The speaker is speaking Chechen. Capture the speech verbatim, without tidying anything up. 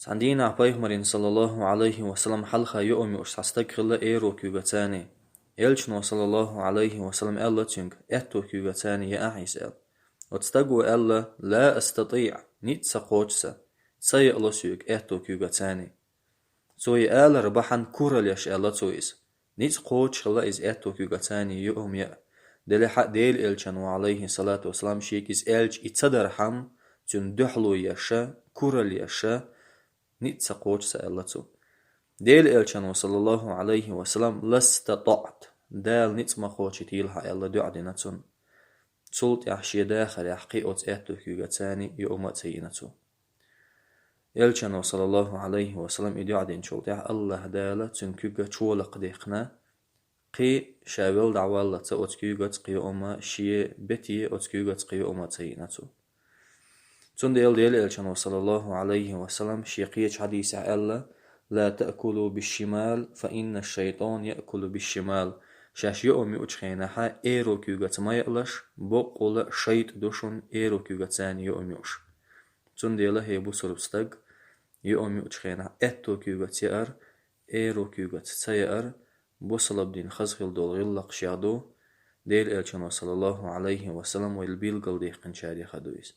Цхьан дийнахь пайхамарна, саллаллаху Ӏалайхи ва саллам, хьалха юург юуш цхьа стаг хилла эро куьйгацани. Элчано, саллаллаху Ӏалайхи ва саллам, аьлла цуьнга: «Аьтто куьйгацани яахь иза», — аьлла. Оцу стага аьлла: «Ла астатиӀ, ницкъ ца кхочу сан, ца яа ла соьга аьтто куьйгацани». Цо и алар бахьана куралла еш аьлла цо иза. Ницкъ кхочуш хилла иза аьтто куьйгацани юург яа. Делахь а Делан Элчано, Ӏалайхи салату ва салам, шега иза аьлча, и ца дархьама, цуьнан дуьхьало еш, куралла еш, ницкъ ца кхочу сан аьлла цо. Делан Элчано, саллаллаху Ӏалайхи ва саллам: «Ла астатаӀта, Дала ницкъ ма кхочуьйтийла хьан», — аьлла, дуӀа дина цунна. Цул тӀаьхьа шен дахарехь кхин оцу аьтто куьйгацани юург а ца йиъна цо. Элчано, саллаллаху Ӏалайхи ва саллам, и дуӀа динчул тӀаьхьа АллахӀ Дала цуьнан куьйга чолакх даьккхина, кхин ша велла дӀаваллалц оцу куьйгаца кхин юург а, шен бете оцу куьйгаца кхин юург а ца йиъна цо. Цундела Делан Элчано, саллаллаху Ӏалайхи ва саллам, шен кхечу хьадисехь аьлла: «Ла таъкулу бишшимал, фа инна шайтӀана яъкулу бишшимал». Шаьш юург юучу хенахь эро куьйгаца ма яалаш, боккъала шайтӀа ду шуна эро куьйгацани юург юуш. Цундела, хӀей бусалба стаг, юург юучу хенахь аьтто куьйгаца яар, эро куьйгаца ца яар бусалба динан хаза хилла долу гӀиллакхашех ду, Делан Элчано, саллаллаху Ӏалайхи ва саллам, вайл билгалдаьккхинчарех ду иза.